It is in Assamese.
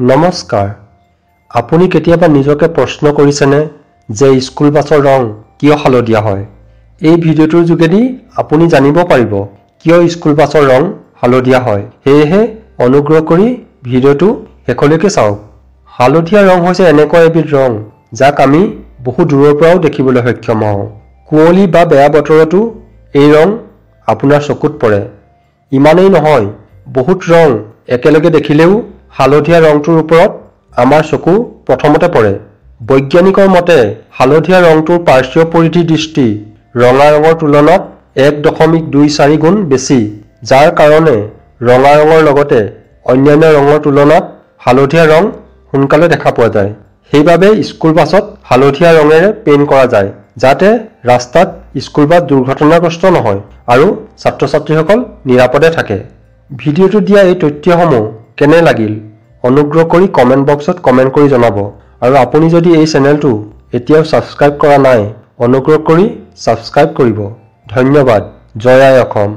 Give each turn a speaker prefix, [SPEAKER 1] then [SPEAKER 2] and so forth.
[SPEAKER 1] নমস্কাৰ। আপুনি কেতিয়াবা নিজকে প্ৰশ্ন কৰিছেনে যে স্কুল বাছৰ ৰং কিয় হালধীয়া হয়? এই ভিডিঅ'টোৰ যোগেদি আপুনি জানিব পাৰিব কিয় স্কুল বাছৰ ৰং হালধীয়া হয়। সেয়েহে অনুগ্ৰহ কৰি ভিডিঅ'টো শেষলৈকে চাওক। হালধীয়া ৰং হৈছে এনেকুৱা এবিধ ৰং যাক আমি বহু দূৰৰ পৰাও দেখিবলৈ সক্ষম হওঁ। কুঁৱলী বা বেয়া বতৰতো এই ৰং আপোনাৰ চকুত পৰে। ইমানেই নহয়, বহুত ৰং একেলগে দেখিলেও হালধীয়া ৰংটোৰ ওপৰত আমাৰ চকু প্ৰথমতে পৰে। বৈজ্ঞানিকৰ মতে হালধীয়া ৰংটোৰ পাৰ্শ্বীয় পৰিধি দৃষ্টি ৰঙা ৰঙৰ তুলনাত 1.24 গুণ বেছি, যাৰ কাৰণে ৰঙা ৰঙৰ লগতে অন্যান্য ৰঙৰ তুলনাত হালধীয়া ৰং সোনকালে দেখা পোৱা যায়। সেইবাবে স্কুল বাছত হালধীয়া ৰঙেৰে পেইণ্ট কৰা যায়, যাতে ৰাস্তাত স্কুল বাছ দুৰ্ঘটনাগ্ৰস্ত নহয় আৰু ছাত্ৰ ছাত্ৰীসকল নিৰাপদে থাকে। ভিডিঅ'টো দিয়া এই তথ্যসমূহ কেনে লাগিল অনুগ্ৰহ কৰি কমেণ্ট বক্সত কমেণ্ট কৰি জনাব। আৰু আপুনি যদি এই চেনেলটো এতিয়াও ছাবস্ক্ৰাইব কৰা নাই, অনুগ্ৰহ কৰি ছাবস্ক্ৰাইব কৰিব। ধন্যবাদ। জয় আই অসম।